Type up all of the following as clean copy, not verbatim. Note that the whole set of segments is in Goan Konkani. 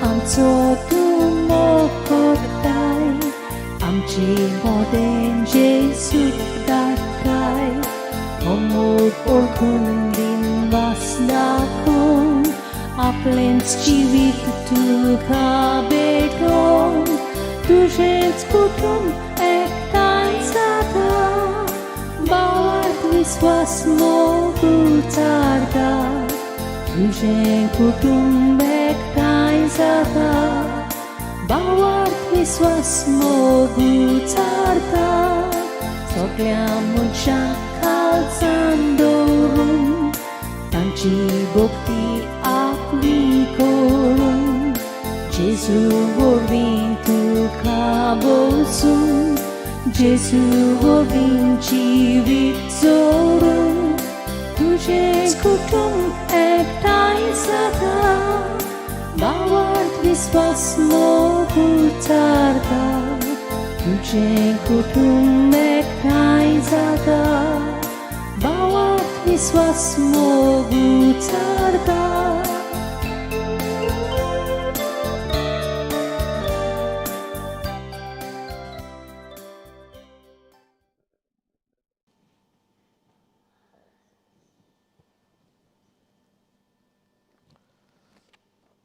आमचो तूं मोग करताय, आमचे मोदें जेजू दाखय, हो मोग ओळखून दिनवास दाखोवन आपलेंच जिवीत तुका भेटोवन तुजेंच कुटुंब एकठांय जाता, भावार्थ विस्वास मोग उचारता, तुजें कुटुंब एकठांय जाता, भावार्थ विस्वास मोग उचारता, सगळ्या मनशांक खालसान दवरून तांची भक्ती आपली करून जेजू वरवीं तुका बसून जेजू वरवीं जिवीत जोडून तुजें कुटुंब एकठांय जाता, भावार्थ विस्वास मोग उचारता, तुजें कुटुंब एकठांय जाता, भावार्थ विस्वास मोग उचारता.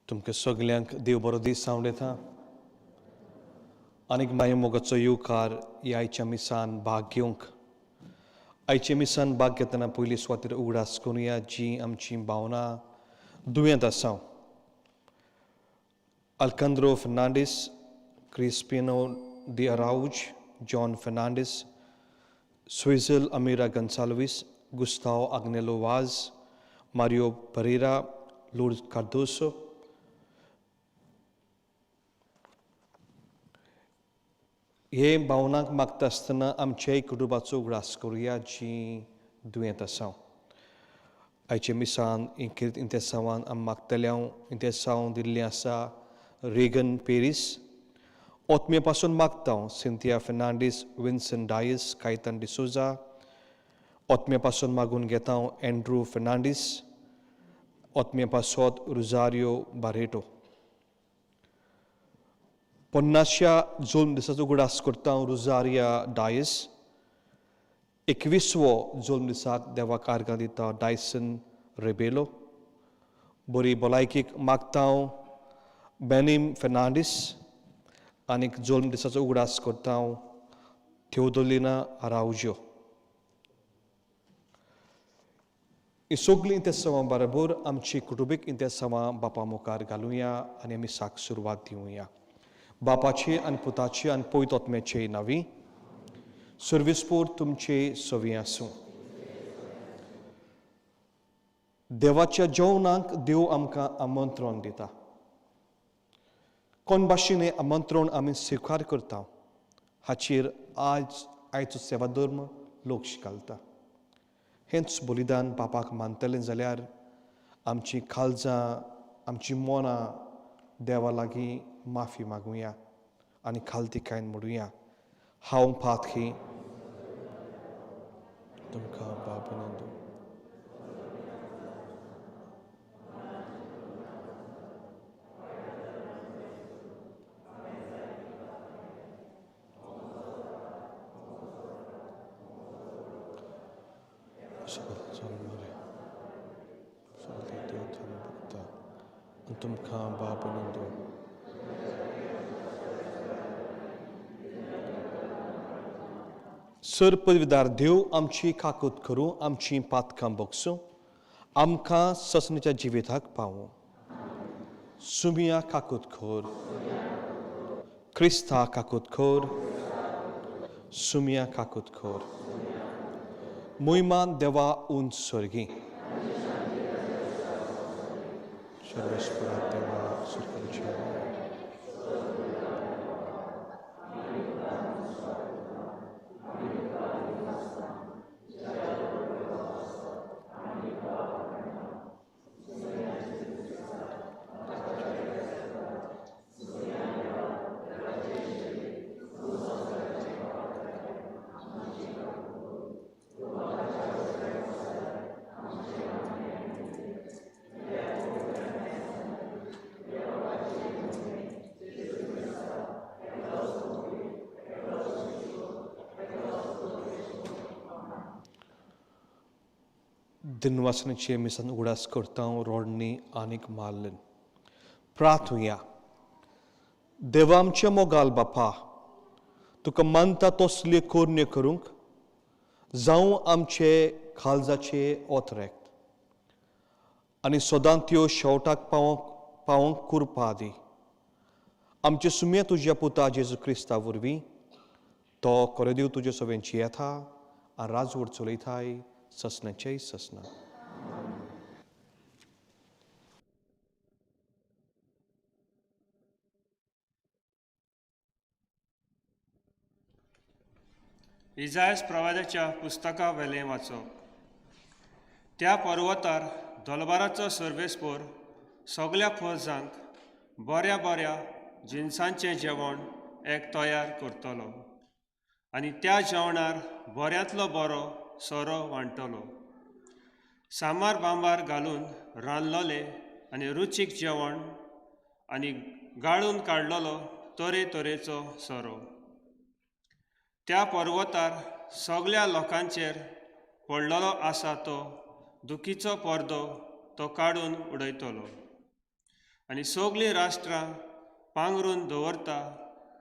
तुमकां सगल्यांक देव बरो दीस सांवळेता आनीक मागीर मोगाचो येवकार ह्या आयच्या मिसान भाग घेवंक. आयच्या मिसान भाग घेतना पयली सुवातेर उगडास करुया जी आमची भावना दुयेंत आसा. Alejandro Fernandes, Crispino de Araujo, John Fernandes, Swizel Amira Gonsalves, Gustavo Agnelo Vaz, Mario Pereira, Lourdes Cardoso. हे भावनांक मागता आसतना आमच्याय कुटुंबाचो उगडास करुया जी दुयेंत आसा. आयचे मिसान इंतेसांवान आमी मागतले इंतेसांव दिल्लें आसा रेगन पेरीस. ओतमे पासून मागता हांव सिंथिया फेर्नांडीस, विन्सन डायस, कायतन डिसोजा. ओतमे पासून मागून घेता हांव एंड्रू फेर्नांडीस. ओतमे पासत रुजारियो बारेटो. पन्नासच्या जोल्म दिसाचो उगडास करता हांव रुजारिया डायस. 21वो जोल्म दिसाक देवाक आर्गां दिता डायसन रेबेलो. बरी भलायकीक मागता हांव बेनीम फेर्नांडीस. आनीक जोल्म दिसाचो उगडास करता हांव थियोदोलिना आरावज्यो. ही सगळीं इंतेसांवां बरोबर आमची कुटुंबीक इंतेसांवां बापा मुखार घालुया आनी आमी साक सुरवात दिवया. बापाचे आनी पुताचे आनी पवित्र आत्म्याचे नांवी. सर्विसपूर तुमचे सवी आसूं. देवाच्या जेवणाक देव आमकां आमंत्रण दिता. कोण भाशेन हें आमंत्रण आमी स्विकार करता हाचेर आज आयचो सेवाधर्म लक्ष घालता. हेंच बलिदान बापाक मानतलें जाल्यार आमची काळजां आमची मनां देवा लागीं माफी मागुया आनी खालतिकायन म्हणुया, हांव पातकी तुमकां बाब नंदू. तुमकां बाब नंदू. सर पदवीदार देव आमची काकूत करूं, आमची पातकां बगसूं, आमकां ससनेच्या जिविताक पावूं. सुमिया काकूत कर, क्रिस्ता काकूत कर, सुमिया काकूत कर. मोहिमान देवा उंच स्वर्गी. सर्वेस्परा देवा स्वर्गाचे. दिनवासनेचे मिसान उगडास करता रोडणी आनीक मारलेन. प्रार्थुया. देवा आमच्या मोगाल बापा, तुका मानता तसल्यो करण्यो करूंक जावं आमचे काळजाचे ओतरेक्त आनी सदां त्यो शेवटाक पावोवंक कुरपा दी. आमचे सुम्या तुज्या पुता जेजू क्रिस्ता वरवीं तो कोरेदेव तुजे सवेंची येता आनी राजवट चलयताय ससनाचेय ससना. इजायस प्रवादाच्या पुस्तका वेलें वाचप. त्या पर्वतार दलबाराचो सर्वेस्पोर सगल्या फौजांक बऱ्या बऱ्या जिनसांचें जेवण एक तयार करतलो आनी त्या जेवणार बऱ्यांतलो बरो सोरो वांट्टलो. सामार बांबार घालून रांदलोलें आनी रुचीक जेवण आनी गाळून काडलेलो तरेतरेचो सोरो. त्या पर्वतार सगल्या लोकांचेर पडलेलो आसा तो दुखीचो पडदो तो काडून उडयतलो आनी सगलीं राष्ट्रां पांगरून दवरता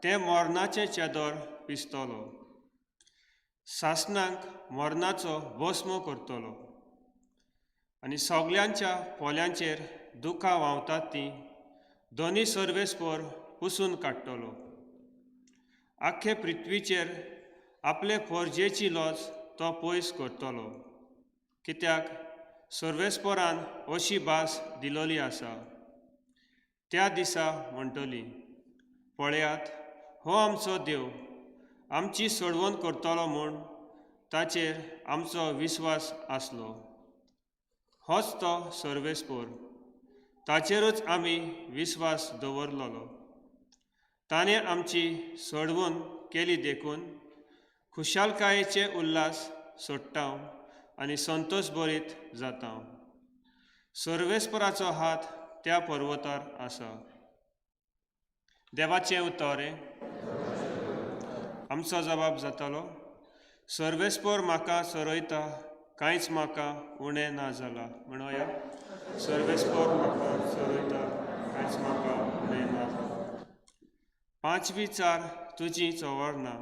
तें मरणाचें चेदोर पिसतलो. सासणांक मरणाचो भस्म करतलो आनी सगल्यांच्या पोल्यांचेर दुखां व्हांवतात तीं दोनी सर्वेस्पोर पुसून काडटलो. आख्खे पृथ्वीचेर आपले फौजेची लज तो पयस करतलो. कित्याक सर्वेस्परान अशी भास दिलोली आसा. त्या दिसा म्हणटली, पळयात हो आमचो देव, आमची सोडवण करतलो म्हूण ताचेर आमचो विस्वास आसलो. होच तो सर्वेस्पोर, ताचेरूच आमी विस्वास दवरलेलो. ताणें आमची सोडवण केली देखून खुशालकायेचे उल्हास सोडटा आनी संतोश बरीत जाता. सर्वेस्पराचो हात त्या पर्वतार आसा. देवाचें उतर. आमचो जबाब जातालो, सर्वेस्पोर म्हाका चरयता, कांयच म्हाका उणें ना जालां. म्हणोया, सर्वेस्पोर म्हाका चरयता, कांयच म्हाका उणें ना जालां. पांचवी चार तुजी चवरना,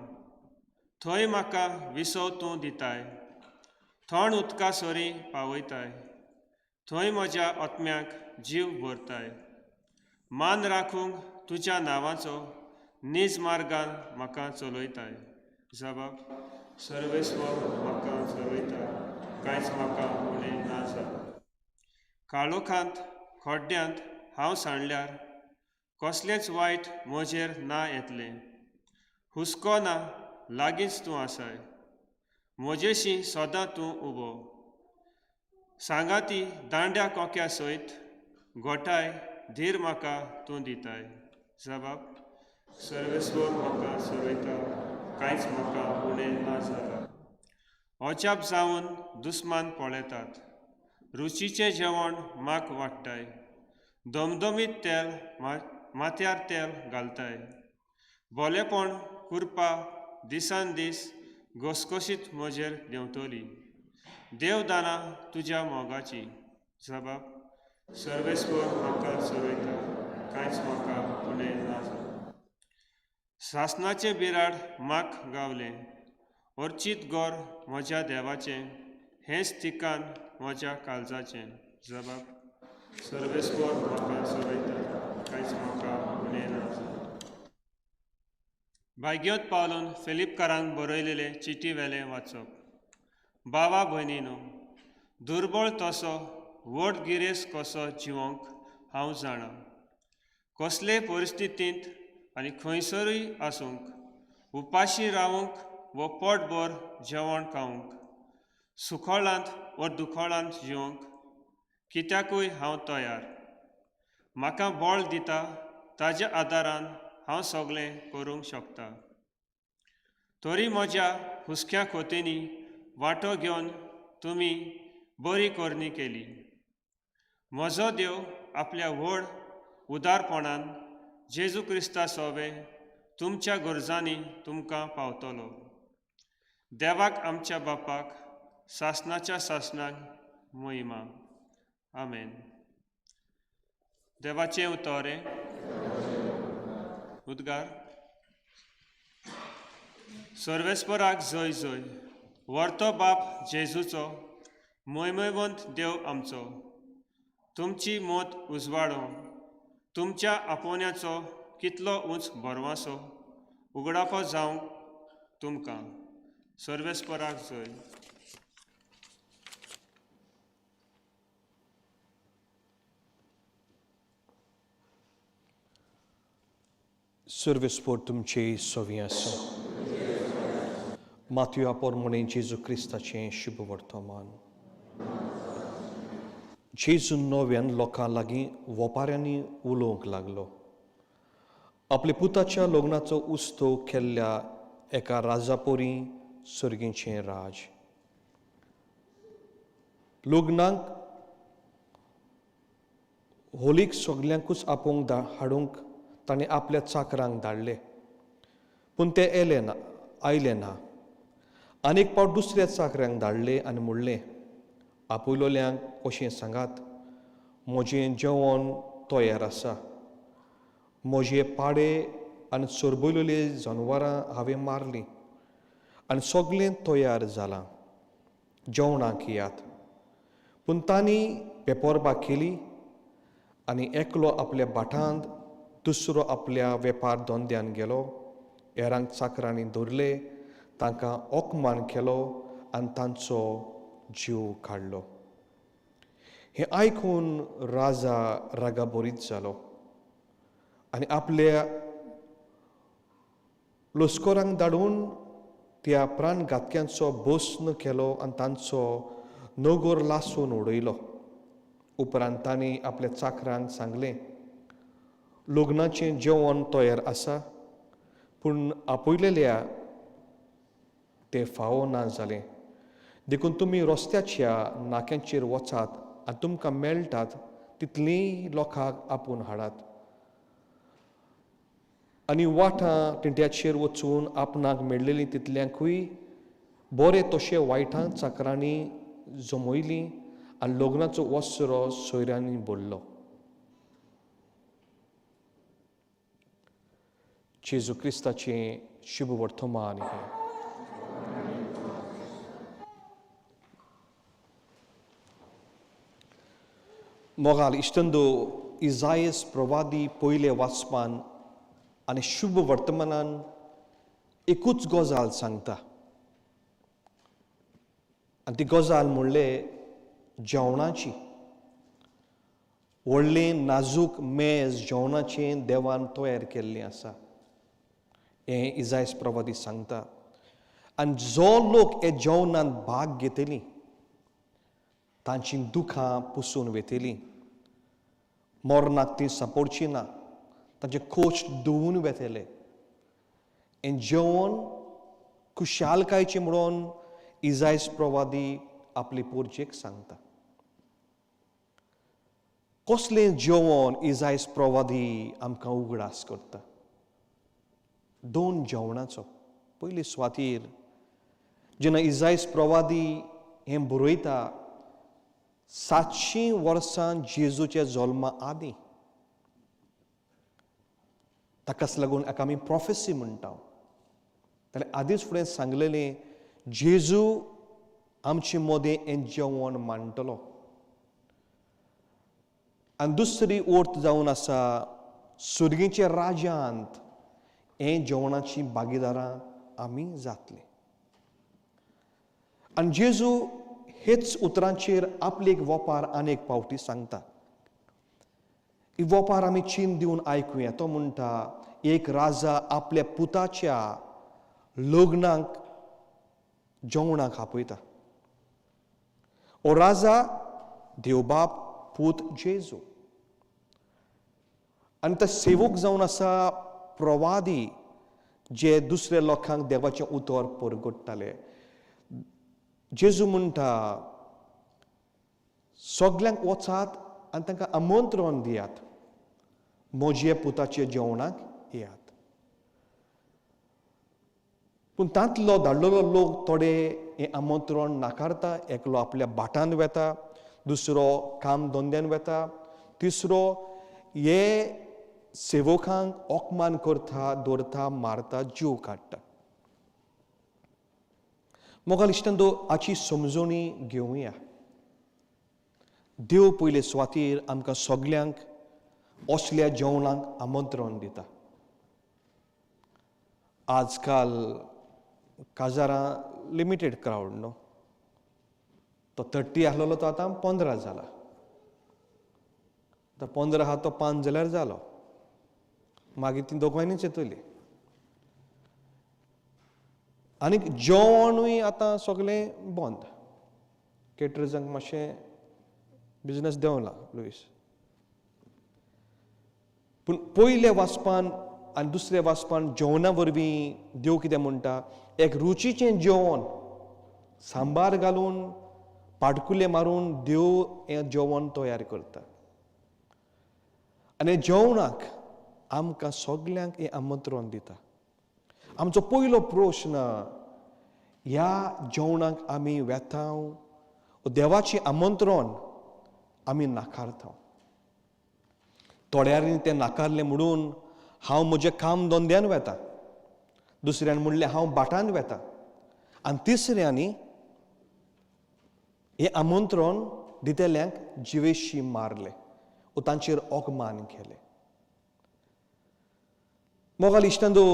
थंय म्हाका विसव तूं दिताय, थंड उदका सरी पावयताय, थंय म्हज्या आत्म्याक जीव भरताय. मान राखूंक तुज्या नांवाचो नीज मार्गान म्हाका चलयताय. जबाब, सर्वेस्वर म्हाका चलयता, कांयच म्हाका उणें ना जालां. काळोखांत खड्ड्यांत हांव सांडल्यार कसलेंच वायट म्हजेर ना येतलें. हुस्को ना, लागींच तूं आसाय, म्हजेशी सदां तूं उबो. सांगाती दांड्या कोक्या सयत गोठाय, धीर म्हाका तूं दिताय. जबाब, सर्वेस्वर म्हाका चलयता, कांयच म्हाका उणें ना जालां. अजाप जावन दुस्मान पळयतात, रुचीचें जेवण म्हाक वाडटाय, दमदमीत तेल माथ्यार तेल घालताय. बोलेपण कुरपा दिसान दीस घसघशीत म्हजेर देंवतली. देवदानां तुज्या मोगाची. जबाब, सर्वेस्वर म्हाका चलयता, कांयच म्हाका उणें ना जालां. सासणाचें बिराड म्हाक गावलें, अर्चीत गोर म्हज्या देवाचें, हेंच ठिकाण म्हज्या काळजाचें. जबाब, सर्वेस्वर म्हाका चलयता, कांयच म्हाका उणें ना जालां. भाग्योत पावलून फिलिपकारांक बरयलेले चिटी वेलें वाचप. बाबा भयणीनो, दुर्बळ तसो व्हड गिरेस्त कसो जिवोंक हांव जाणा. कसले परिस्थितींत आनी खंयसरूय आसूंक, उपाशी रावंक वो पोटभर जेवण खावंक, सुखोळांत वा दुखोळांत जिवंक कित्याकूय हांव तयार. म्हाका बळ दिता ताज्या आदारान हांव सगळें करूंक शकता. तरी म्हज्या हुस्क्या खोतींनी वांटो घेवन तुमी बरी करणी केली. म्हजो देव आपल्या व्हड उदारपणान जेजू क्रिस्ता सोवे तुमच्या गरजांनी तुमकां पावतलो. देवाक आमच्या बापाक सासणाच्या सासणाक महिमा. आमेन. देवाचें उतर. उद्गार. सर्वेस्पराक जय जय. वर्तो बाप जेजूचो, मोयमयवंत देव आमचो, तुमची मोत उजवाडो, तुमच्या आपोवण्याचो कितलो उंच भरवासो उगडापो जावंक तुमकां. सर्वेस्पराक जय. सर्वेस्पोर तुमचे सवी आसा. मातयो पोरमणे जेजू क्रिस्ताचें शुभ वर्तमान. जेजू नव्यान लोकां लागीं वोपाऱ्यांनी उलोवंक लागलो. आपल्या पुताच्या लग्नाचो उत्सव केल्ल्या एका राजापोरी सर्गीचें राज. लग्नाक होलीक सगल्यांकूच आपोवंक हाडूंक ताणें आपल्या चाकरांक धाडले, पूण ते येयले ना, आयले ना. आनी एक फावट दुसऱ्या चाकऱ्यांक धाडले आनी म्हणलें, आपयलोल्यांक अशें सांगात, म्हजें जेवण तयार आसा, म्हजे पाडे आनी चरबयलेली जनवरां हांवें मारलीं आनी सगळें तयार जालां, जेवणाक येयात. पूण तांणी पेपोरबा केली आनी एकलो आपल्या भाटांत, दुसरो आपल्या वेपार धंद्यान गेलो. हेरांक चाकरांनी धरले, तांकां अपमान केलो आनी तांचो जीव काडलो. हें आयकून राजा रागाबरीत जालो आनी आपल्या लश्करांक धाडून त्या प्राणघातक्यांचो भस्म केलो आनी तांचो नगर लासून उडयलो. उपरांत तांणी आपल्या चाकरांक सांगलें, लग्नाचें जेवण तयार आसा, पूण आपयलेल्या तें फावो ना जालें. देखून तुमी रस्त्याच्या नाक्यांचेर वचात आनी तुमकां मेळटात तितलीं लोकांक आपोवन हाडात आनी वाटां तिंट्याचेर वचून आपणाक मेळ्ळेलीं तितल्यांकूय बरें तशें वायटां चाकरांनी जमयलीं आनी लग्नाचो वस्रो सोयऱ्यांनी भरलो. जेजू क्रिस्ताचें शुभ वर्तमान हें. मोगाल इश्टंदो, इजायस प्रवादी पयले वाचपान आनी शुभ वर्तमानान एकूच गजाल सांगता आनी ती गजाल म्हणले जेवणाची. व्हडलें नाजूक मेज जेवणाचें देवान तयार केल्लें आसा हें इजायस प्रवादी सांगता. आनी जो लोक हे जेवणांत भाग घेतली तांची दुखां पुसून वेतली, मरणाक ती सापडची ना, तांचे कोच धुवून वेतले. हें जेवण खुशालकायचें म्हणून इजायस प्रवादी आपले पोरजेक सांगता. कसलें जेवण इजायस प्रवादी आमकां उगडास करता? दोन जेवणाचो. पयले सुवातेर जेन्ना इजायस प्रवादी हें बरयता 700 वर्सां जेजूच्या जल्मा आदीं, ताकाच लागून एका आमी प्रोफेसी म्हणटा. जाल्यार आदींच फुडें सांगलेलें जेजू आमचे मदें हें जेवण मांडटलो. आनी दुसरी अर्थ जावन आसा सुर्गीच्या राज्यांत हें जेवणाची भागीदारां आमी जातली. आनी जेजू हेच उतरांचेर आपली एक वोपार आनी एक पावटी सांगता. ही वोपार आमी चीन दिवन आयकुया. तो म्हणटा, एक राजा आपल्या पुताच्या लग्नाक जेवणाक आपयता. ओ राजा देवबाप पूत जेजू आनी तो सेवक जावन आसा प्रवादी जे दुसऱ्या लोकांक देवाचें उतर परगट्टाले. जेजू म्हणटा सगल्यांक वचात आनी तांकां आमंत्रण दियात, म्हजे पुताचे जेवणाक येयात. पूण तांतलो धाडलेलो लोक थोडे हें आमंत्रण नाकारता. एकलो आपल्या भाटान वेता, दुसरो काम धंद्यान वेता, तिसरो हे सेवकांक अपमान करता, दवरता, मारता, जीव काडटा. मोगाल इश्टांनो, हाची समजणी घेवया. देव पयले सुवातेर आमकां सगल्यांक असल्या जेवणाक आमंत्रण दिता. आजकाल काजारां लिमिटेड क्रावड न्हू, तो 30 आसलेलो तो आतां 15 जाला. आतां 15 आहा तो 5 जाल्यार जालो, मागीर ती दोगांयनीच येतली. आनी जेवणूय आतां सगळें बंद. केटरर्सांक मातशें बिजनस देंवला लुईस. पूण पयल्या वाचपान आनी दुसऱ्या वाचपान जेवणा वरवीं देव कितें म्हणटा, एक रुचीचें जेवण सांबार घालून पाटकुले मारून देव हें जेवण तयार करता. आनी जेवणाक आमकां सगल्यांक हें आमंत्रण दिता. आमचो पयलो प्रश्न, ह्या जेवणाक आमी वेता, देवाचें आमंत्रण आमी नाकारता. थोड्यांनी तें नाकारलें म्हणून हांव म्हज्या काम धंद्यान वेता, दुसऱ्यान म्हणलें हांव भाटान वेता, आनी तिसऱ्यांनी हें आमंत्रण दितल्यांक जिवेशी मारले ओ तांचेर अपमान केले. मोगाल इश्टांनो,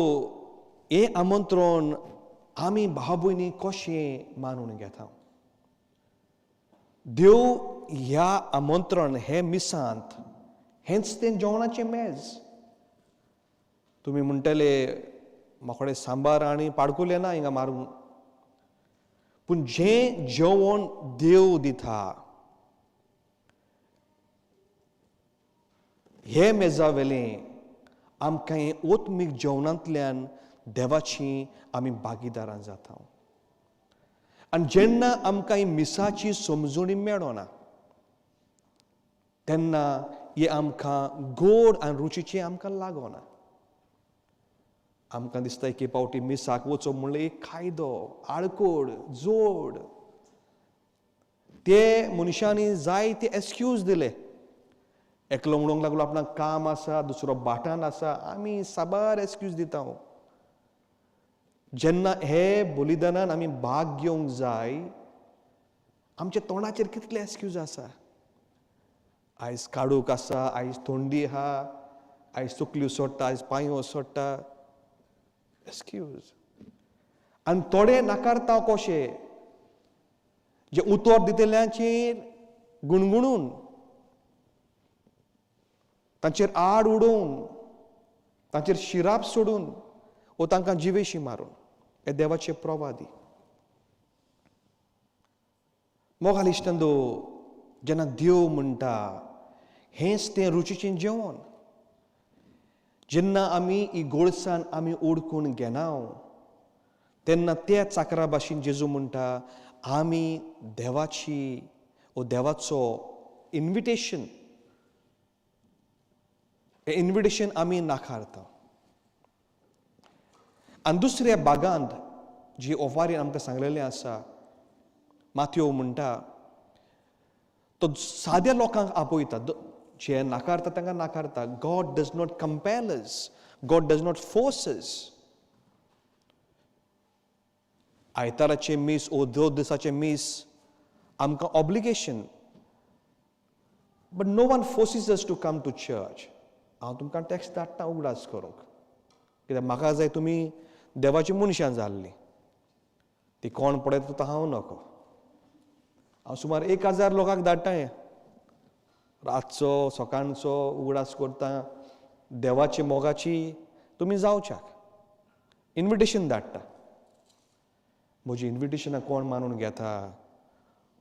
हें आमंत्रण आमी भाव भयणी कशें मानून घेता? देव ह्या आमंत्रण हे मिसांत हेंच तें जेवणाचें मेज. तुमी म्हणटले म्हाकोडे सांबार आनी पाडकुलें ना हिंगा मारूंक, पूण जें जेवण देव दिता हे मेजा वेलें आमकां हें ओत्मीक जेवणांतल्यान देवाची आमी भागीदारां जाता. आनी जेन्ना आमकां ही मिसाची समजणी मेळना तेन्ना हे आमकां गोड आनी रुचीचें आमकां लागना. आमकां दिसता एके फावटी मिसाक वचप म्हणल्यार एक कायदो, आडकोड, जोड. ते मनशांनी जायते एक्सक्यूज दिले. एकलो म्हणूंक लागलो आपणाक काम आसा, दुसरो बाटान आसा. आमी साबार एक्सक्यूज दिता. जेन्ना हे बलिदानान आमी भाग घेवंक जाय आमच्या तोंडाचेर कितले एक्सक्यूज आसा. आयज काडूक आसा, आयज थंडी आहा, आयज तकली सोडटा, आयज पांयो सोडटा, एक्सक्यूज. आनी थोडे नाकारता कशे जे उतर दितल्यांचेर गुणगुणून, तांचेर आड उडोवन, तांचेर शिराप सोडून वो तांकां जिवेशी मारून. हे देवाचे प्रवादी. मोगाल इश्टांनो, जेन्ना देव म्हणटा हेंच तें रुचीचें जेवण. जेन्ना आमी ही गोडसाण आमी ओडकून घेना तेन्ना त्या चाकरा भाशेन जेजू म्हणटा आमी देवाची वो देवाचो इन्विटेशन, हें इन्विटेशन आमी नाकारता. आनी दुसऱ्या भागांत जी ओवारीन आमकां सांगलेलें आसा, माथ्यो म्हणटा तो साद्या लोकांक आपयता, जे नाकारता तांकां नाकारता. God does not compel us, God does not force us. आयताराचें मीस ओ दोन दिसाचें मीस आमकां obligation, but no one forces us to come to church. हांव तुमकां टॅक्स धाडटा उगडास करूंक, कित्याक म्हाका जाय तुमी देवाची मनशां जाल्लीं. ती कोण पळयता तो हांव नको. हांव सुमार 1000 लोकांक धाडटा हें, रातचो सकाळचो उगडास करता देवाची मोगाची तुमी जावच्याक इन्विटेशन धाडटा. म्हजी इन्विटेशनां कोण मानून घेता,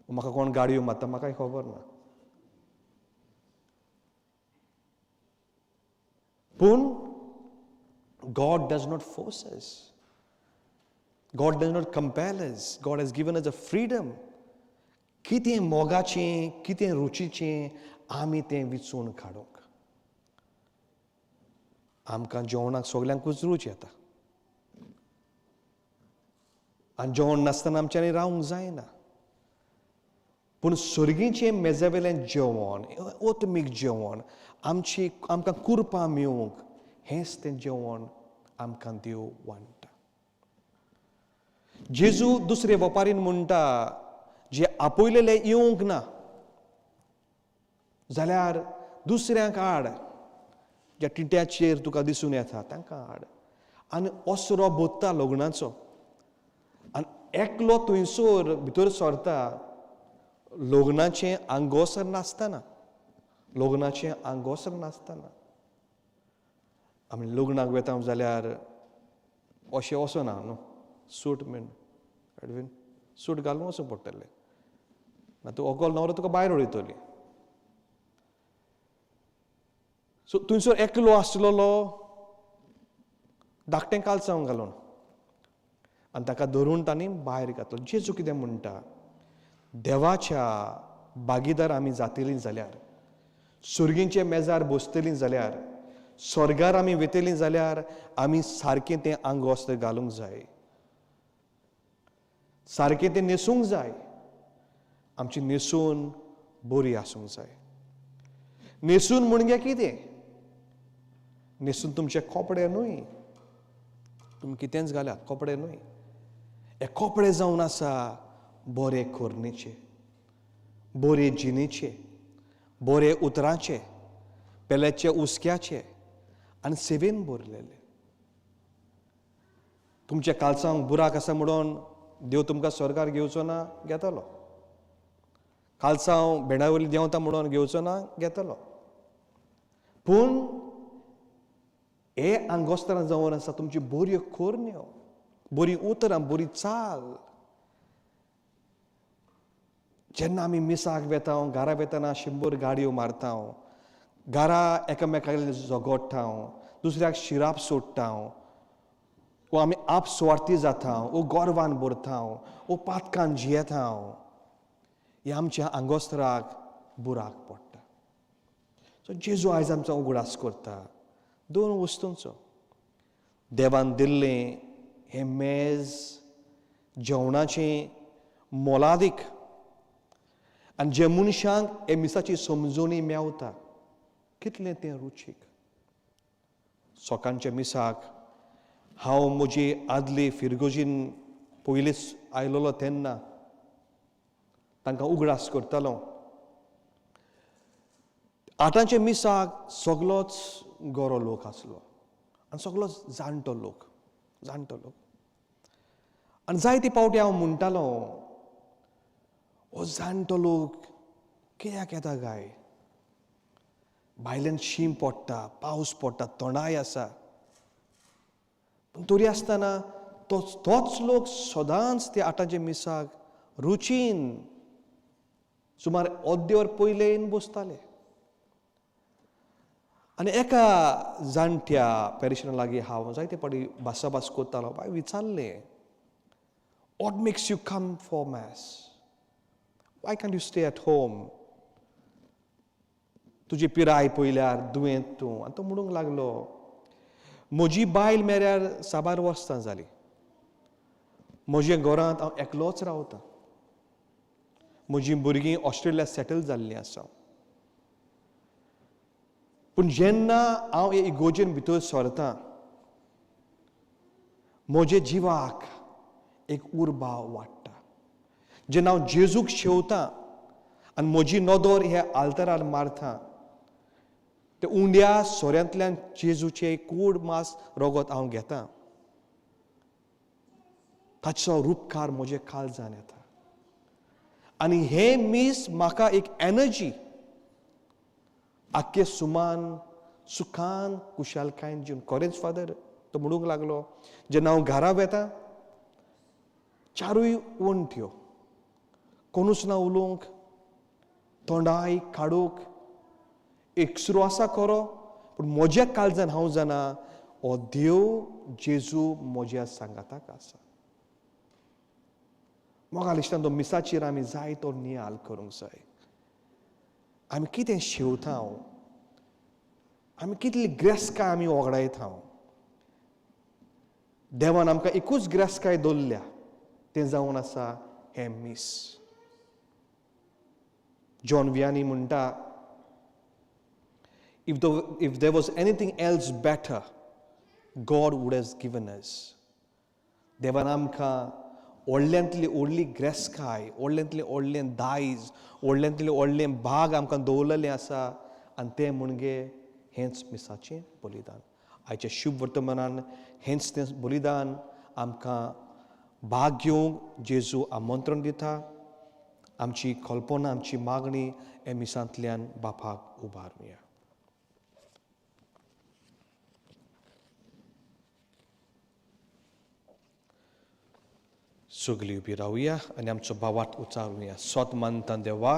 म्हाका कोण गाडयो मारता म्हाकाय खबर ना. पूण God does not force us. God does not compel us. God has given us a freedom. कितें मोगाचें, कितें रुचीचें आमी तें विचून काडूंक. आमकां जेवणाक सगल्यांकूच रूच येता आनी जेवण नासतना आमच्यांनी रावंक जायना. पूण सर्गीचें मेजावेलें जेवण, ओतमीक जेवण, आमची आमकां कुरपां मेळूंक हेंच तें जेवण आमकां देव वांट्टा. जेजू दुसरे वपारीन म्हणटा जे आपयलेले येवंक ना जाल्यार दुसऱ्यांक हाड, ज्या टिट्याचेर तुका दिसून येता तांकां हाड. आनी ओसरो बोत्ता लग्नाचो आनी एकलो थंयसर भितर सरता लग्नाचें आंगोसर नासतना, लग्नाचें आंगोसर नासतना. आमी लग्नाक वेता जाल्यार अशें वचना न्हू, सूट मेन एडवीन सूट घालून वचूंक पडटलें, ना तूं व्हंकल न्हवरो तुका भायर उडयतली. सो थंयसर एकलो आसलेलो धाकटें कालसांव घालून आनी ताका धरून तांणी भायर घातलो. जेजू कितें म्हणटा, देवाच्या भागीदार आमी जातलीं जाल्यार, सुर्गींचे मेजार बसतलीं जाल्यार, स्वर्गार आमी वेतलीं जाल्यार आमी सारकें तें आंगवस्त्र घालूंक जाय, सारकें तें न्हेसूंक जाय. आमची न्हेसून बरी आसूंक जाय. न्हेसून म्हणजे कितें? न्हेसून तुमचे कपडे न्हय, तुमी कितेंच घाल्यात कपडे न्हय, हे कपडे जावन आसा बरे कोरणेचे, बरे जिणेचे, बरे उतरांचे, पेल्याचे हुस्क्याचे आनी सेवेन भरलेले. तुमच्या कालसांक बुराक आसा म्हणून देव तुमकां स्वर्गार घेवचो ना, घेतलो. कालसांव भेंडा वयली देंवता म्हणून घेवचो ना, घेतलो. पूण हे आंगोस्तरां जावन आसा तुमची बऱ्यो कोरण्यो, बरीं उतरां, बरी चाल. जेन्ना आमी मिसाक वेता, घरा वेतना 100 गाडयो मारता, घरा एकामेका झगडटा, दुसऱ्याक शिराप सोडटा, वो आमी आपस्वार्थी जाता, वो गर्वान भरता, वो पातकान जियेता, हे आमच्या आंगोस्तराक बुराक पडटा. सो जेजू आयज आमचो उगडास करता दोन वस्तूंचो. देवान दिल्लें हें मेज जेवणाचें मोलादीक, आनी जे मनशांक हे मिसाची समजणी मेवता कितलें तें रुचीक. सकाळच्या मिसाक हांव म्हजी आदली फिरगोजीन पयलींच आयलोलो तेन्ना तांकां उगडास करतालो. आतांच्या मिसाक सगलोच गोरो लोक आसलो आनी सगलोच जाणटो लोक, जाणटो लोक. आनी जायते पावटी हांव म्हणटालो, हो जाणटो लोक कित्याक येता काय? भायल्यान शीं पडटा, पावस पडटा, थंडाय आसा, पूण तरी आसतना तोच लोक सदांच त्या आतांच्या मिसाक रुचीन सुमार अर्दे वर पयलें येवन बसताले. आनी एका जाणट्या पेरिशना लागीं हांव जायते फावटी भासाभास करतालो. बाय विचारलें, What makes you come for mass? Why can't you stay at home? तुजी पिराय पयल्यार दुयेंत तूं. आनी तो म्हणूंक लागलो, म्हजी बायल मेऱ्यार साबार वर्सां जालीं, म्हज्या घरांत हांव एकलोच रावतां, म्हजीं भुरगीं ऑस्ट्रेलिया सेटल जाल्लीं आसा. पूण जेन्ना हांव हे इगोजेन भितर सरतां, म्हज्या जिवाक एक उर्बा वाडटा. जेन्ना हांव जेजूक शेवतां आनी म्हजी नदर ह्या आल्तरार मारता, ते उंड्या सोऱ्यांतल्यान जेजूचे कूड मास रगत हांव घेतां, ताचो रुपकार म्हजे काळजान येता. आनी हें मीस म्हाका एक एनर्जी, आख्खे सुमान सुखान कुशालकायेन जीवन. खरेंच फादर, तो म्हणूंक लागलो, जेन्ना हांव घरा वेता चारूय वण्ट्यो, कोणूच ना उलोवंक, तोंडाय काडूंक, एकसुरो आसा खरो, पूण म्हज्या काळजान हांव जाणा हो देव जेजू म्हज्या सांगाताक आसा. मोगाल इश्टान, तो मिसाचेर आमी जाय तो नियाल करूंक जाय. आमी कितें शेवता, आमी कितली ग्रेसकाय आमी वगडायता. देवान आमकां एकूच ग्रेसकाय दवरल्या, तें जावन आसा हें मीस. जॉन वियानी म्हणटा, if there was anything else better, God would has given us. देवान आमकां व्हडल्यांतली व्हडली ग्रेसकाय, व्हडल्यांतलें व्हडलें दायज, व्हडल्यांतलें व्हडलें भाग आमकां दवरलेलें आसा, आनी तें म्हणजे हेंच मिसाचें बलिदान. आयच्या शुभ वर्तमानान हेंच तें बलिदान आमकां भाग घेवंक जेजू आमंत्रण दिता. आमची कल्पना, आमची मागणी हे मिसांतल्यान बापाक उबारुया. सगळीं उबी रावया आनी आमचो भावार्थ उचारुया. सोत मानता देवा,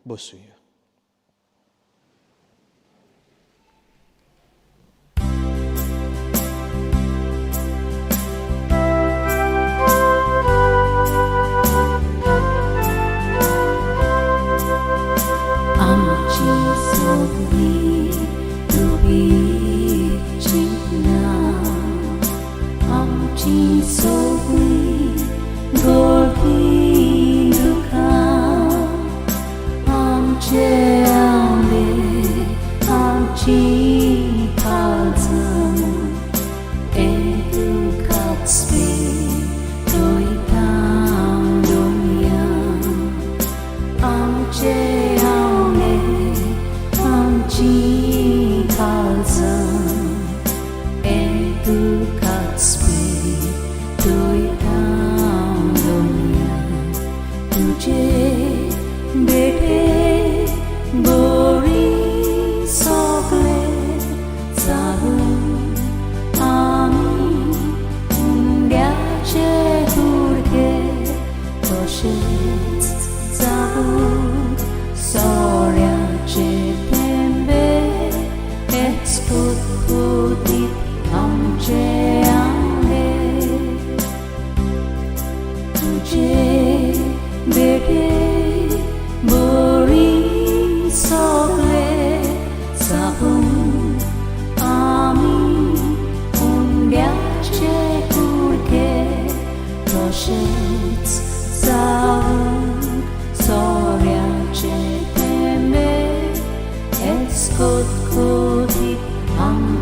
बसूया. आमची सगळी तुमी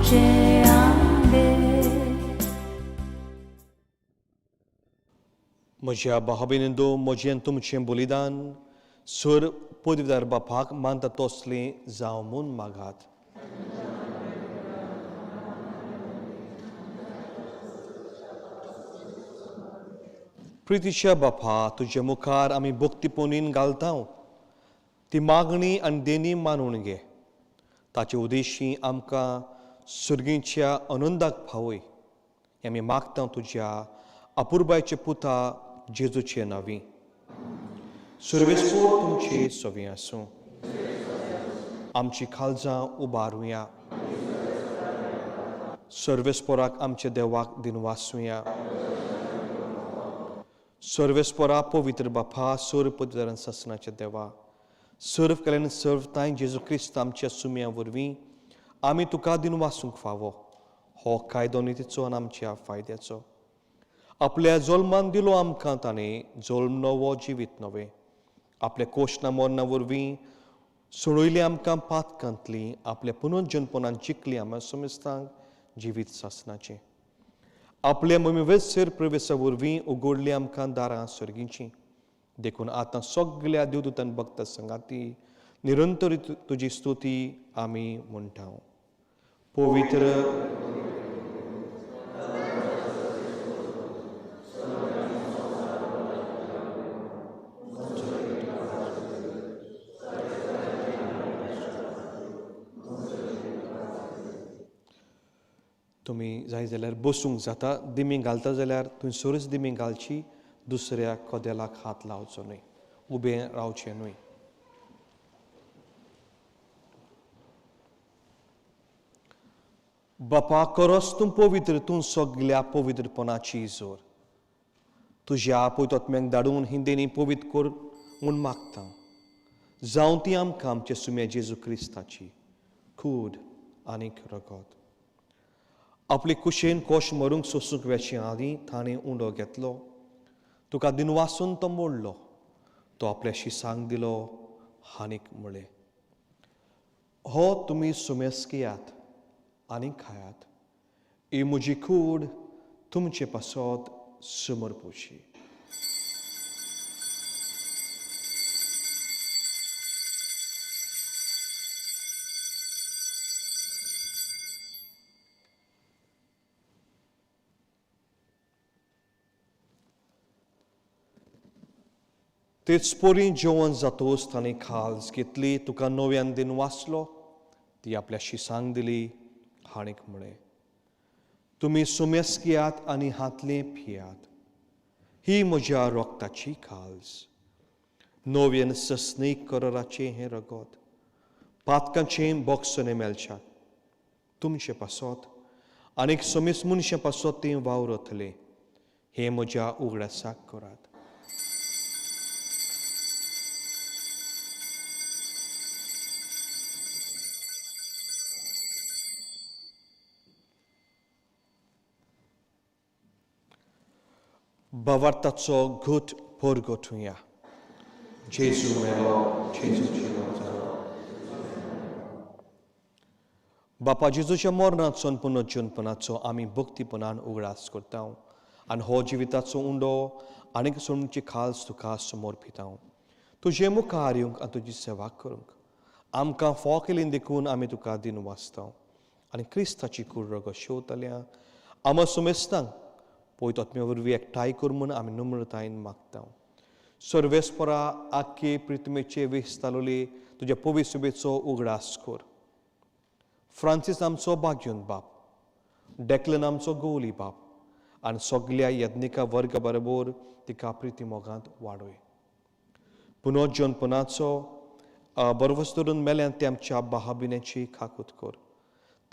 आमचे आंबे. म्हज्या भाव-भयणींनो, म्हजें तुमचें बलिदान सर पदवीदार बापाक मानता तसलें जावं म्हूण मागात. प्रितीच्या बापा, तुज्या मुखार आमी भक्तीपोनीन घालता ती मागणी आनी देणी मानून घे. ताचे उद्देशी आमकां सुर्गीच्या आनंदाक पावय हें आमी मागता तुज्या अपुरबायचे पुता जेजूचे नांवी. सर्वेस्पोर तुमचे सवी आसूं. आमची खालजां उबारुया. सर्वेस्पोराक आमच्या देवाक दिनवासुया. सर्वेस्पोरा पवित्र बापा, सर्व पदवीदारान सासणाच्या देवा, सर्व केल्यान सर्व तांय जेजू क्रिस्त आमच्या सुम्या वरवीं आमी तुका दिनवासूंक फावो. हो कायदो नितीचो आनी आमच्या फायद्याचो. आपल्या जल्मान दिलो आमकां ताणें जल्म नवो जिवीत नवें. आपल्या कोशना मरणा वरवीं सोडयली आमकां पातकांतली. आपल्या पुनर्जनपणान जिखली आमच्या समेस्तांक जिवीत सासणाचें. आपल्या ममी प्रवेसा वरवीं उगडली आमकां दारां सर्गीचीं. देखून आतां सगल्या देवदूतान भक्त संगाती निरंतर तुजी स्तुती आमी म्हणटा. पवित्र तुमी जाय जाल्यार बसूंक जाता. दिमी घालता जाल्यार थंयसरूच दिमी घालची, दुसऱ्या कदेलाक हात लावचो न्हय, उबें रावचें न्हय. बापा, करस तूं पवित्र, तूं सगल्या पवित्रपणाची जोर. तुज्या पवित्र धाडून हिंदेनी पवित्र कर म्हूण मागता. जावं ती आमकां आमच्या सुम्या जेजू क्रिस्ताची कूड आनीक रगत. आपले कुशेन कोश मरूंक सोसूंक वेचे आदीं ताणें उंडो घेतलो, तुका दिनवासून तो मोडलो, तो आपल्या शिसांक दिलो हानीक म्हळें, हो तुमी सुमेस घेयात आनी खायात, ही म्हजी कूड तुमचे पासत समर्पुची. तेच पोरी जेवण जातोच ताणें खाल्स घेतली, तुका नव्यान दिन वाचलो, ती आपल्या शिसांक दिली हाणीक म्हळें, तुमी सुमेस घेयात आनी हातलें पियात, ही म्हज्या रोगताची खाल्स, नव्यान सस्नीक कराराचें हें रगत, पातकांचें बोगसणें मेळच्याक तुमचे पासत आनीक समेस मनशां पासत तें वावरतलें, हें म्हज्या उगडासाक करात. भावार्थाचो घट परगटुया. जेजू मेलो, जेजू जिवो जालो. बापा जेजूच्या मरणाचो आनी पुनर्जनपणाचो आमी भक्तीपणान उगडास करता आनी हो जिविताचो उंडो आनीक सोडूची खाल्स तुका समर्पिता. तुजे मुखार येवंक आनी तुजी सेवा करूंक आमकां फोव केली देखून आमी तुका दिन वाचता आनी क्रिस्ताची कूड रगत शेवतल्या आमा सुमेस्तांक पयत आत्म्या वरवीं एकठांय कर म्हूण आमी नम्रतायेन मागता. सर्वेस्परा आख्खे प्रितमेचे वेस तालोले तुज्या पवित्र सुबेचो उगडास कर. फ्रांसीस आमचो बाग्योन बाप, डेक्लन आमचो गोवली बाप आनी सगल्या यज्ञिका वर्ग बरोबर तिका प्रिती मोगांत वाडय. पुनर्जनपणाचो बरवस धरून मेल्यान ते आमच्या बाहाबिन्याची खाकूत कर.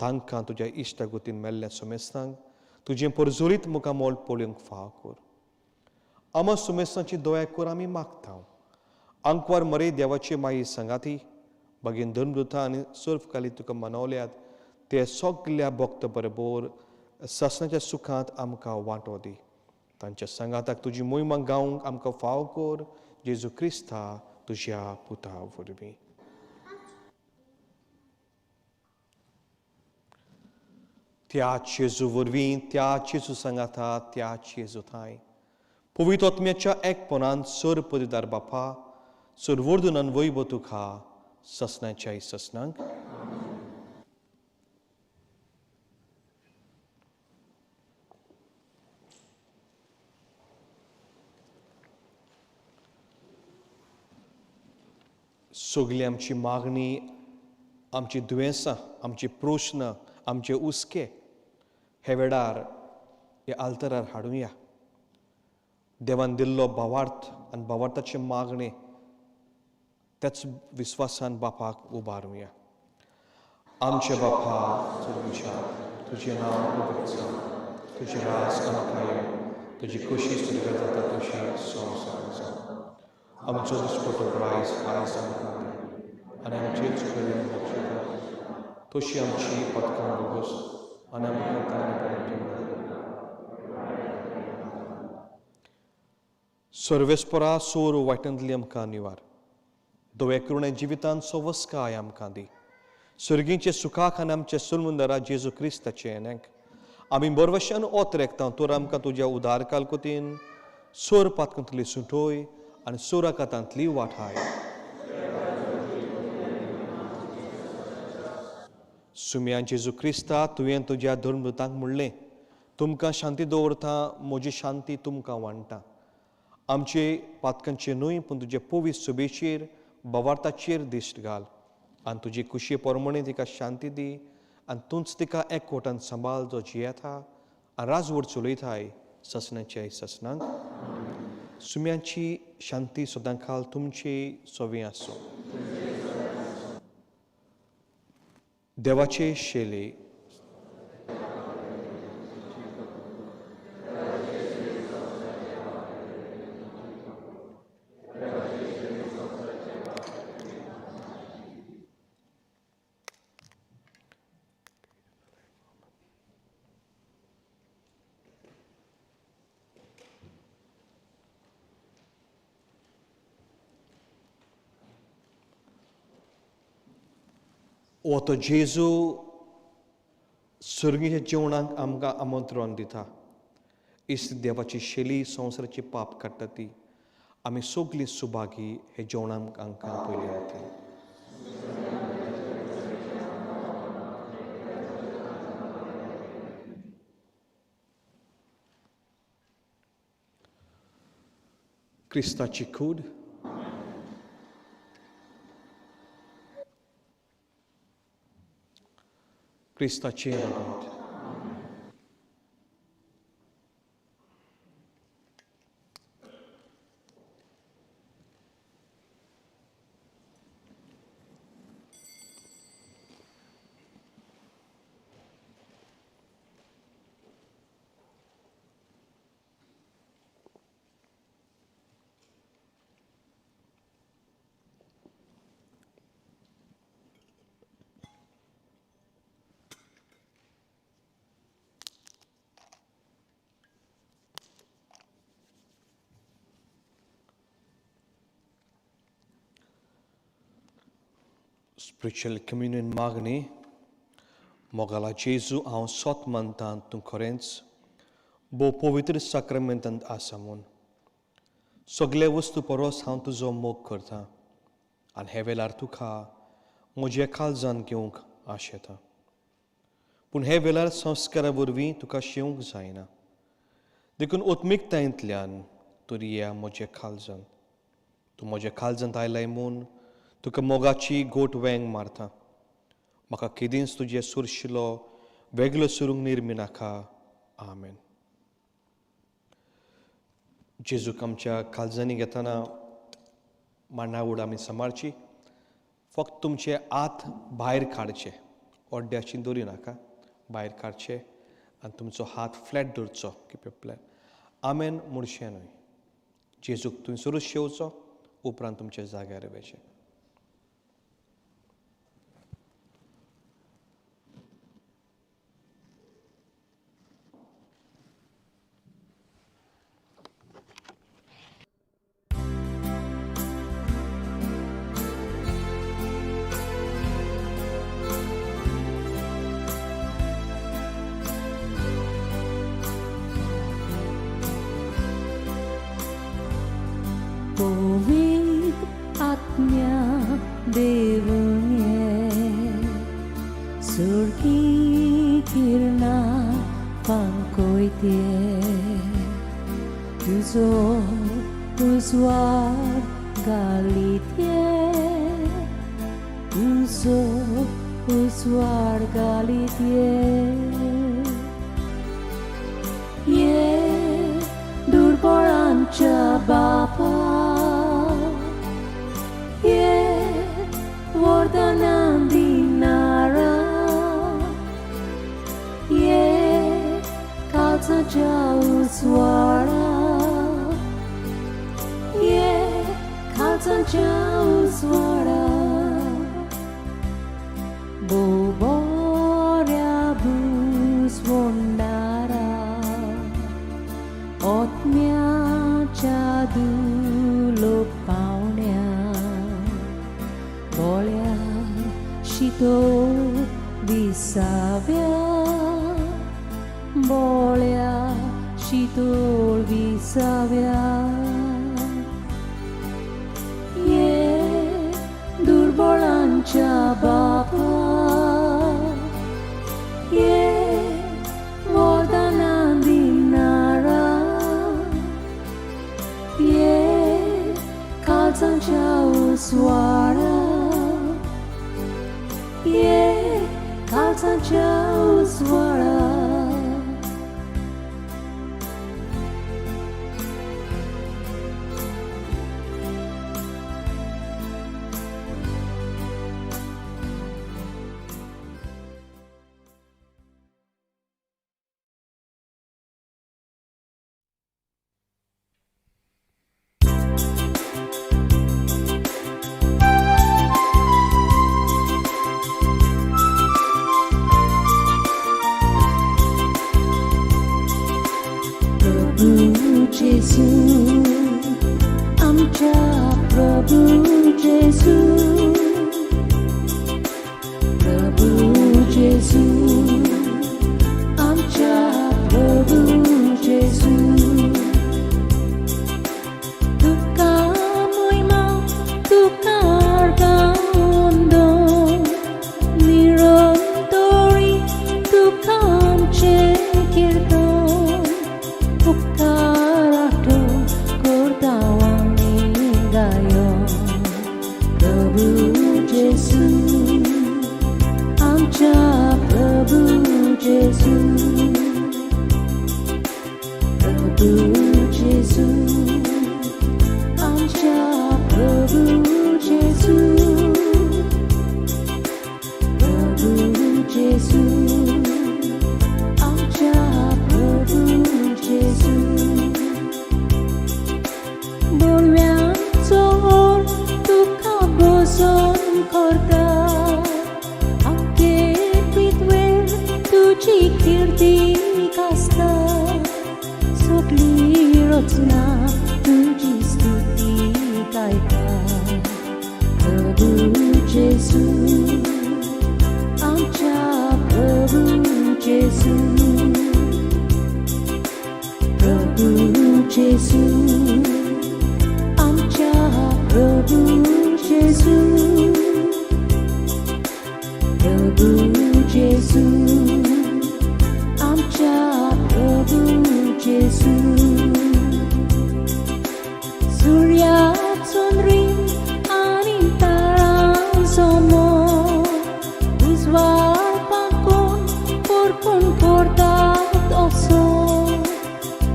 तांकां तुज्या इश्टागतीन मेल्ल्या सुमेस्तांक तुजें परजोरीत मुखामोल पळोवंक फाव कर. आमा सुमेस्तांची दया कर आमी मागता. आंकवार मरे देवाची माई सांगाती बागेन धर्मदुता आनी सर्वकाली तुका मनवल्यात ते सगल्या भक्त बरोबर सासणाच्या सुखांत आमकां वांटो दी. तांच्या सांगाताक तुजी मोहिमा गावंक आमकां फाव कर. जेजू क्रिस्ता तुज्या पुता वरवीं. त्याच जेजू वरवीं, त्याच जेजू सांगाता, त्याच जेजू थांय पवित्र आत्म्याच्या एकपणान सर पदिदार बापा सरवर्धनान वैभव तुका ससनाच्या ससनांक. सगळी आमची मागणी, आमची दुयेंसां, आमचे प्रस्न, आमचे हुस्के हे वेळार हे आल्तरार हाडुया. देवान दिल्लो भावार्थ आनी भावार्थाचे मागणे त्याच विस्वासान बापाक उबारुया. आमचे बापा तुमच्या तुजें नांव पवित्र जावं, तुजें राज आमकां येवं, तुजी खोशी स्वर्गात जाता तशी संवसारांत जावं. आमचो दिसपटो रायस आयज आमकां दी आनी आमचे चुकयल्ले बक्षिता तशी आमची पदकां भोगोस आनी आमकां ताणें पडटलें. सर्वेस्परा सोर वायटांतली आमकां निवार, दोवे करुणे जिवितांत सवस्काय आमकां दी, सर्गींचे सुखाक आनी आमचे सुलमुंदरा जेजू क्रिस्ताचे येण्याक आमी बरवशान ओत रेखता तर आमकां तुज्या उदार कालकुतीन सोर पातकांतली सुटोय आनी सोराकातांतली वाठाय. सुम्या जेजू क्रिस्ता, तुवें तुज्या धर्मदूतांक म्हणलें, तुमकां शांती दवरता, म्हजी शांती तुमकां वांट्टा. आमचे पातकांचे न्हय पूण तुजे पवित्र सुबेचेर भावार्थाचेर दिश्ट घाल आनी तुजी कुशी परमणे तिका शांती दी आनी तूंच तिका एकवटान सांबाळ जो जियेता आनी राजवट चलयताय ससनाचे ससनांक. सुम्यांची शांती सदां खाल तुमची सवी आसूं. देवाचे शेले हो तो जेजू सर्गीच्या जेवणाक आमकां आमंत्रण दिता. इस्त देवाची शैली संवसाराची पाप काडटा ती आमी सगळीं सुभागी हे जेवणाक आमकां पयली वतली. क्रिस्ताची कूड क्रिस्ताचें रगत. स्पिरिच्युअल कम्युनियन मागणी. मोगाला जेजू, हांव सोत मानता तूं खरेंच भोव पवित्र साक्रमेंतांत आसा म्हूण. सगळे वस्तू परस हांव तुजो मोग करता आनी हे वेळार तुका म्हज्या काळजान घेवंक आशेता. पूण हे वेळार संस्कारा वरवीं तुका शेवंक जायना, देखून ओत्मिकतायेंतल्यान तूं या म्हज्या काळजान. तूं म्हज्या काळजांत आयलाय म्हूण तुका मोगाची गोट वेंग मारता. म्हाका केदींच तुजे सुरशिलो वेगळो सुरूंक निर्मी नाका. आमेन. जेजूक आमच्या काळजांनी घेतना मांडावळ आमी सांबाळची. फक्त तुमचे हात भायर काडचे, ओड्ड्याची दवरी नाका, भायर काडचे आनी तुमचो हात फ्लॅट दवरचो. Keep your flat. आमेन म्हणचें न्हय. जेजूक थंयसरूच शेवचो, उपरांत तुमच्या जाग्यार वचचें. पांकोयते तुजो उजवाड घालीत तुजो उजवाड घालीत ये दुर्बळांच्या बापा ये वरदानां दिणारा ये काळजाच्या उजवाडा ये काळजाच्या उजवाडा भोव बऱ्या भुजवणारा ओतम्याच्या दुलो पावण्या बोळ्या शितोळ विसाव्या बोळ्या शितोळ विसाव्या ये दुर्बळांच्या बापा ये वरदानां दिणारा ये काळजाच्या उजवाडा ये काळजाच्या उजवाडा. प्रभू जेसू आमच्या प्रभू जेसू प्रभू जेसू आमच्या प्रभू जेसू तुका महिमा तुका अर्गावंदन निरंतरी तुका आमचें कीर्तन उपकाराटो करता आमी गायन प्रभू जेसू आमच्या प्रभू जेसू प्रभू जेसू आमच्या प्रभू जेसू प्रभू जेसू आमच्या प्रभू जेसू. बोलव्यांचो ओर तुका भजन करता आख्खे पृथ्वेर तुजी कीर्ती गाजता सगळी रचना तुजी स्तुती गायता प्रभू जेसू आमच्या प्रभू जेसू प्रभू जेसू आमच्या प्रभू जेसू प्रभू जेसू आमच्या प्रभू जेसू. सुर्या चंद्रीम आनी तारांचो मोग उजवाड पांकोवन परपून करतात असो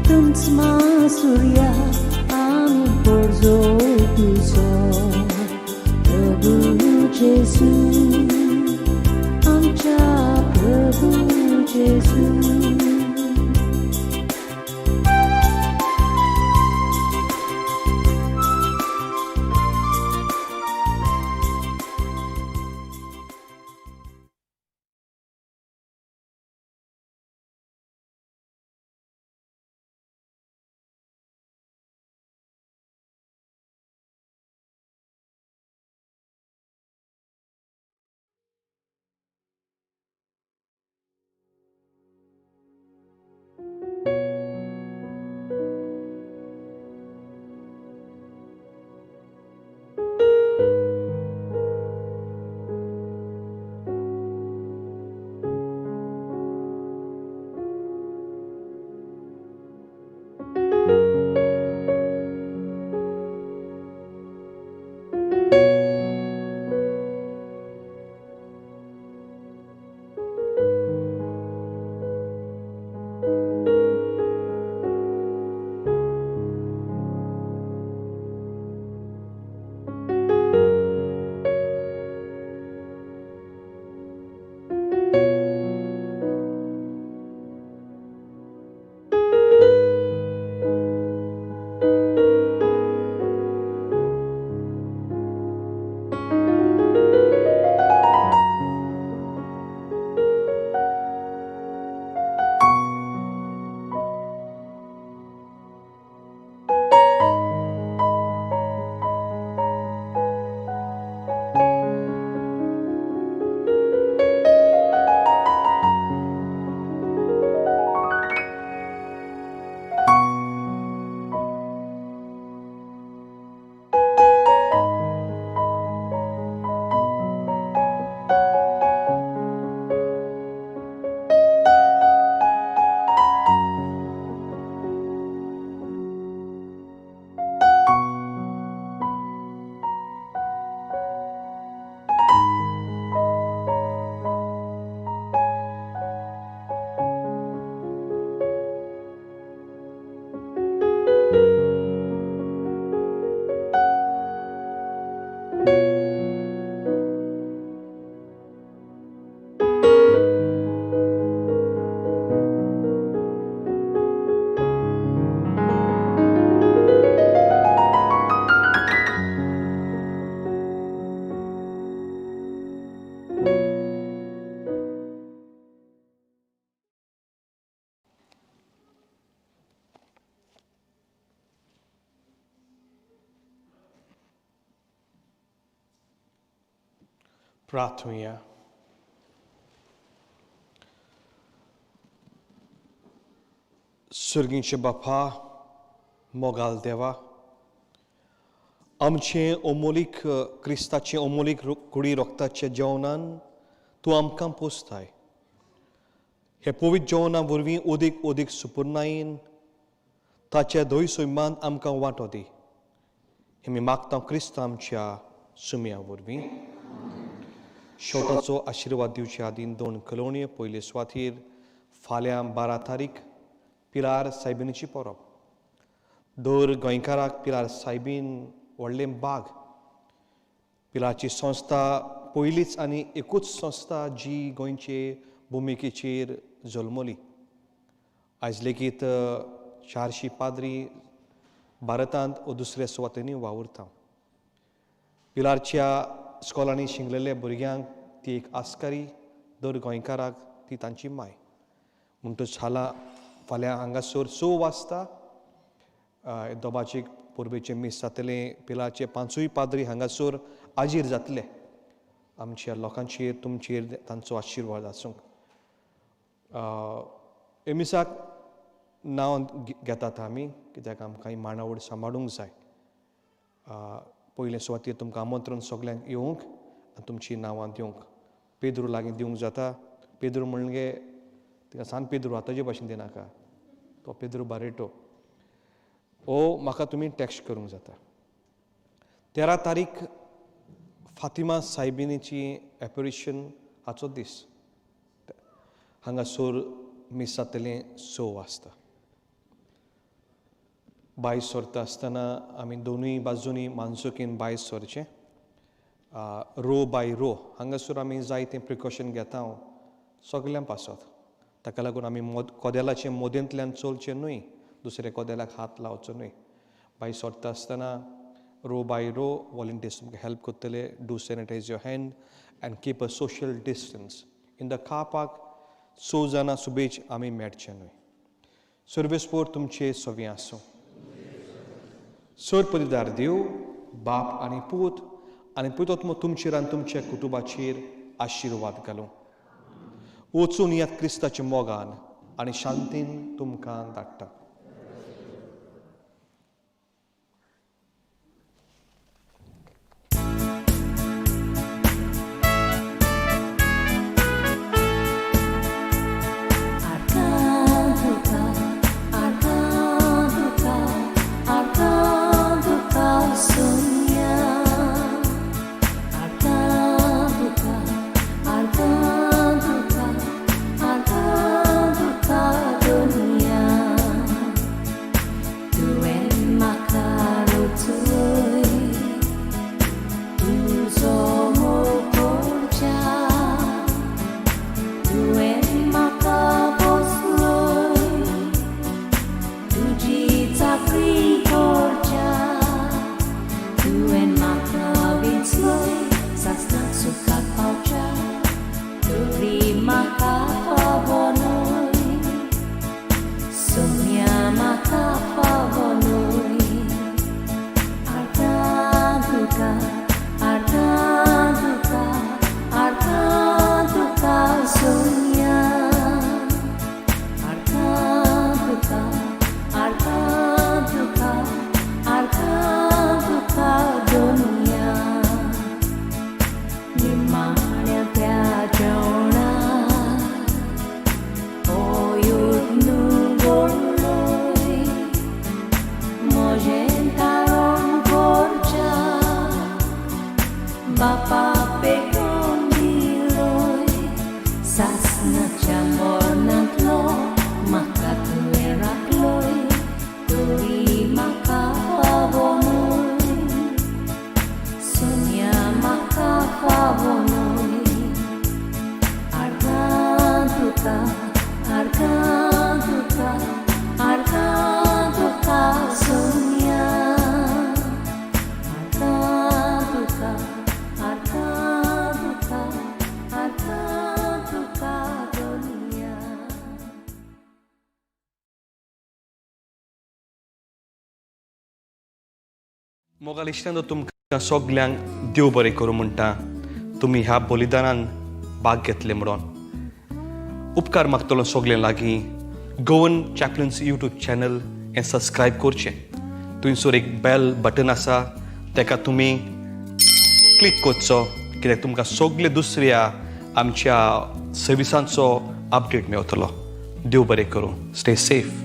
तुमच सूर्या आमी परजो तुजो प्रभू जेसू आमच्या प्रभू जेसू. प्रार्थुया. सर्गीचे बापा, मोगाल देवा, आमचें अमोलीक क्रिस्ताचें अमोलीक कुडी रोगताच्या जेवणान तूं आमकां पोसताय. हे पवित्र जेवणा वरवीं ओदीक ओदीक सुपुर्नायेन ताच्या दय सैमान आमकां वांटो दी. हे आमी मागता क्रिस्त आमच्या सुमया वरवीं. शेवटाचो आशिर्वाद दिवचे आदीं दोन कलोण्यो. पयले सुवातीर फाल्यां 12 तारीख पिलार सायबिनीची परब. दर गोंयकाराक पिलार सायबीन व्हडलें बाग. पिलारची संस्था पयलीच आनी एकूच संस्था जी गोंयचे भुमिकेचेर जल्मली. आयज लेगीत 400 पाद्री भारतांत वो दुसऱ्या सुवातींनी वावुरता. पिलारच्या स्कॉलांनी शिकलेल्या भुरग्यांक ती एक आस्कारी, दर गोंयकाराक ती तांची माय. म्हणटच हाला फाल्यां हांगासर 6 वाजता दोबाचेक परबेचें मीस जातलें. पिलारचे 5 पाद्री हांगासर आजीर जातले. आमच्या लोकांचेर तुमचेर तांचो आशिर्वाद आसूंक. मिसाक नांव घेतात आमी कित्याक आमकां ही मांडावळ सांबाळूंक जाय. पयले सुवातेर तुमकां आमंत्रण सगल्यांक येवंक आनी तुमचीं नांवां दिवंक. पेद्रू लागीं दिवंक जाता. पेद्रू म्हणगे तिका सान पेद्रू आतांचे भाशेन दिनाका, तो पेद्रू बारेटो. ओ म्हाका तुमी टॅक्स्ट करूंक जाता. 13 तारीख फातिमा सायबिनीची एपरिशन हाचो दीस. हांगासर मीस जातलें 6 वाजता. बाय सरता आसतना आमी दोनूय बाजूंनी मानसुकीन बाय सरचें. रो बाय रो हांगासर आमी जायतें प्रिकॉशन घेता सगल्यां पासत. ताका लागून आमी कोदेलाचे मोदेंतल्यान चलचें न्हय, दुसऱ्या कोदेलाक हात लावचो न्हय. बाय सरता आसतना रो बाय रो वॉलंटियर्स तुमकां हेल्प करतले. Do sanitize your hand and keep a social distance. In the car park 6 जाणां सुबेज आमी मेळचें न्हय. सर्वेस्पोर तुमचे सवी आसूं. सरपरिदार देव बाप आनी पूत आनी पुतोत्मो तुमचेर आनी तुमच्या कुटुंबाचेर आशिर्वाद घालूं. वचून यात क्रिस्ताच्या मोगान आनी शांतीन तुमकां धाडटा. मोगाल इश्टांनो, तुमकां सगल्यांक देव बरें करूं म्हणटा. तुमी ह्या बलिदानान भाग घेतले म्हणून. उपकार मागतलो सगळ्यां लागीं, गोवन चॅपलन्स यूट्यूब चॅनल हें सबस्क्रायब करचें. थंयसर एक बेल बटन आसा, ताका तुमी क्लिक करचो, कित्याक तुमकां सगळे दुसऱ्या आमच्या सर्विसांचो अपडेट मेवतलो. देव बरें करूं. Stay safe.